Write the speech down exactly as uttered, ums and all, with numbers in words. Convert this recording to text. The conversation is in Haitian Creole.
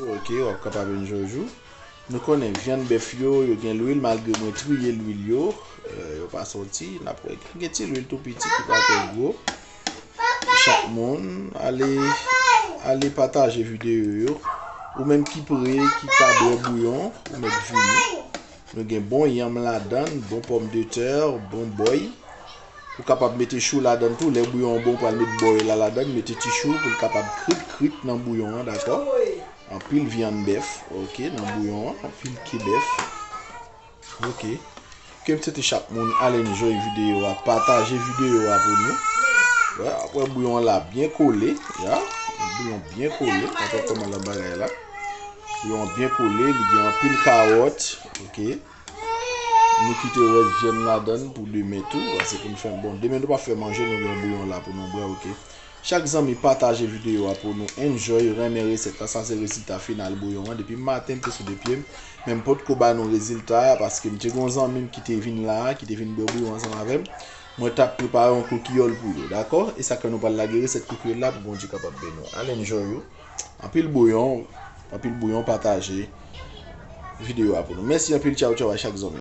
Ok, w ap kapab enjoy ou. Nou konnen vyann bèf yo, yo gen lwil, malgre mwen triye lwil yo, eh, yo pa sòti, n ap wè gen ti lwil tou piti ki pa twò gwo. Chak moun, ale, ale pataje videyo yo. Ou menm ki pre, ki ka bwè bouyon, ou mèt vini. Nou gen bon yanm ladann, bon pòmdetè, bon bòy. Ou kapab mete chou ladann tou. Lè bouyon an bon, ou pral met bòy la ladann, mete ti chou pou l kapab krit krit nan bouyon an, dakò? Anpil vyann bèf, ok, nan bouyon an, anpil ke bèf. Ok. Ke m swete chak moun al enjoy videyo a, pataje videyo a pou nou. Wè, ap wè bouyon an la byen kole, ya. Bouyon byen kole, pa t wè kòman l ap bagay la. Bouyon an byen kole, li gen anpil kawòt, ok. Nou kite rès vyann ladann pou demen tou, paske pou n fè, bon, demen nou pa fè manje, nou gen bouyon la pou nou bwè, ok. Chak zanmi pataje videyo a pou nou enjoy, renmen resèt la, sa se rezilta final bouyon an. Depi maten m te sou de pye m, men m potko ba nou rezilta a, paske m te gen yon zanmi m ki te vin la, ki te vin bwè bouyon ansanm avè m. Mwen t ap prepare yon kokiyòl pou yo, dakò? E sa k fè nou pral lage resèt kokiyòl la pou Bondye kapab beni w. Al enjoy ou. Anpil bouyon, anpil bouyon, pataje videyo a pou nou. Mèsi anpil, tchaw tchaw a chak zanmi.